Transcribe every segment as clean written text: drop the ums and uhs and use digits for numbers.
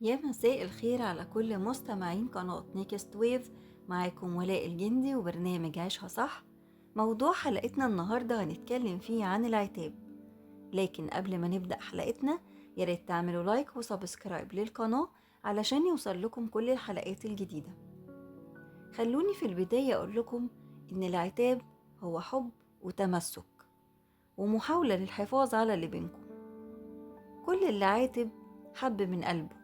يا مساء الخير على كل مستمعين قناة Next Wave. معاكم ولاء الجندي وبرنامج عيشها صح. موضوع حلقتنا النهاردة هنتكلم فيه عن العتاب، لكن قبل ما نبدأ حلقتنا ياريت تعملوا like و subscribe للقناة علشان يوصل لكم كل الحلقات الجديدة. خلوني في البداية أقول لكم إن العتاب هو حب وتمسك ومحاولة للحفاظ على اللي بينكم. كل اللي عاتب حب من قلبه،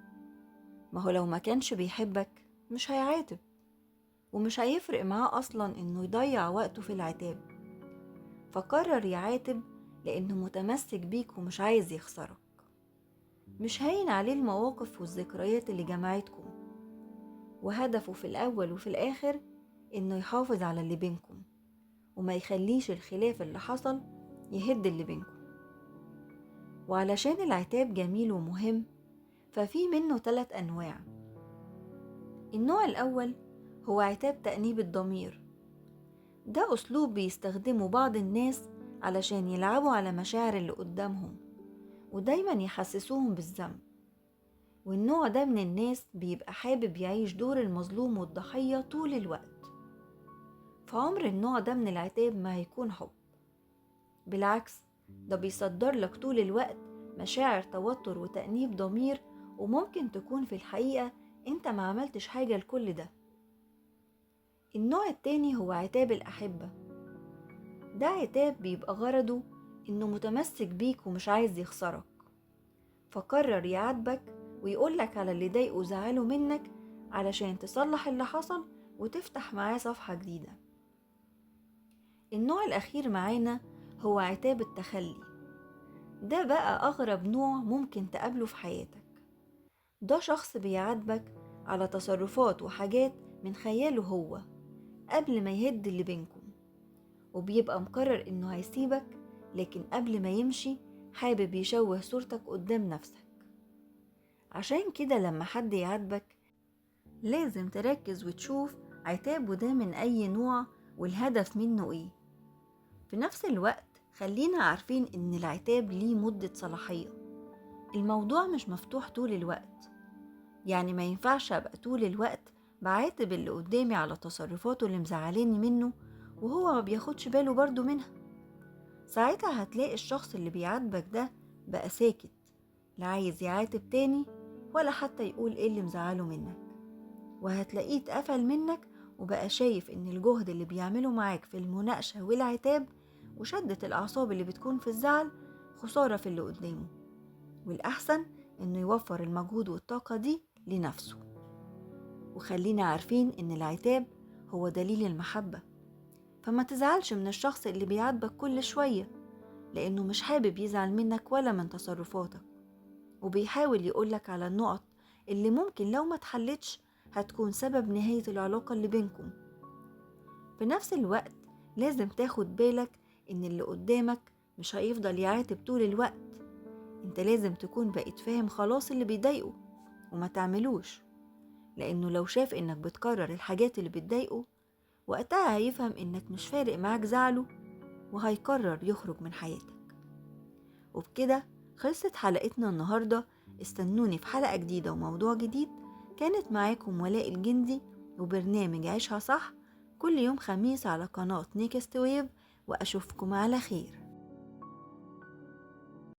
ما هو لو ما كانش بيحبك مش هيعاتب، ومش هيفرق معاه أصلا إنه يضيع وقته في العتاب، فقرر يعاتب لأنه متمسك بيك ومش عايز يخسرك. مش هين عليه المواقف والذكريات اللي جمعتكم، وهدفه في الأول وفي الآخر إنه يحافظ على اللي بينكم وما يخليش الخلاف اللي حصل يهد اللي بينكم. وعلشان العتاب جميل ومهم ففي منه 3 أنواع. النوع الأول هو عتاب تأنيب الضمير. ده أسلوب بيستخدمه بعض الناس علشان يلعبوا على مشاعر اللي قدامهم ودايما يحسسوهم بالذنب. والنوع ده من الناس بيبقى حابب يعيش دور المظلوم والضحية طول الوقت، فعمر النوع ده من العتاب ما هيكون حب، بالعكس ده بيصدر لك طول الوقت مشاعر توتر وتأنيب ضمير، وممكن تكون في الحقيقة انت ما عملتش حاجة لكل ده. النوع التاني هو عتاب الأحبة. ده عتاب بيبقى غرضه انه متمسك بيك ومش عايز يخسرك، فقرر يعاتبك ويقولك على اللي ضايقه وزعله منك علشان تصلح اللي حصل وتفتح معاه صفحة جديدة. النوع الأخير معانا هو عتاب التخلي. ده بقى أغرب نوع ممكن تقابله في حياتك. ده شخص بيعاتبك على تصرفات وحاجات من خياله هو قبل ما يهد اللي بينكم، وبيبقى مقرر إنه هيسيبك، لكن قبل ما يمشي حابب يشوه صورتك قدام نفسك. عشان كده لما حد يعاتبك لازم تركز وتشوف عتابه ده من أي نوع والهدف منه إيه. في نفس الوقت خلينا عارفين إن العتاب ليه مدة صلاحية، الموضوع مش مفتوح طول الوقت، يعني ما ينفعش أبقى طول الوقت بعاتب اللي قدامي على تصرفاته اللي مزعلاني منه وهو ما بياخدش باله برضو منها. ساعتها هتلاقي الشخص اللي بيعاتبك ده بقى ساكت، لا عايز يعاتب تاني ولا حتى يقول ايه اللي مزعله منك، وهتلاقيه اتقفل منك وبقى شايف ان الجهد اللي بيعمله معاك في المناقشة والعتاب وشدة الأعصاب اللي بتكون في الزعل خسارة في اللي قدامه، والأحسن انه يوفر المجهود والطاقة دي لنفسه. وخلينا عارفين ان العتاب هو دليل المحبة، فما تزعلش من الشخص اللي بيعاتبك كل شوية لأنه مش حابب يزعل منك ولا من تصرفاتك، وبيحاول يقولك على النقط اللي ممكن لو ما اتحلتش هتكون سبب نهاية العلاقة اللي بينكم. في نفس الوقت لازم تاخد بالك إن اللي قدامك مش هيفضل يعاتب طول الوقت، انت لازم تكون بقيت فاهم خلاص اللي بيضايقه وما تعملوش، لأنه لو شاف إنك بتكرر الحاجات اللي بتضايقه وقتها هيفهم إنك مش فارق معاك زعله وهيقرر يخرج من حياتك. وبكده خلصت حلقتنا النهاردة. استنوني في حلقة جديدة وموضوع جديد. كانت معاكم ولاء الجندي وبرنامج عيشها صح كل يوم خميس على قناة Next Wave، وأشوفكم على خير.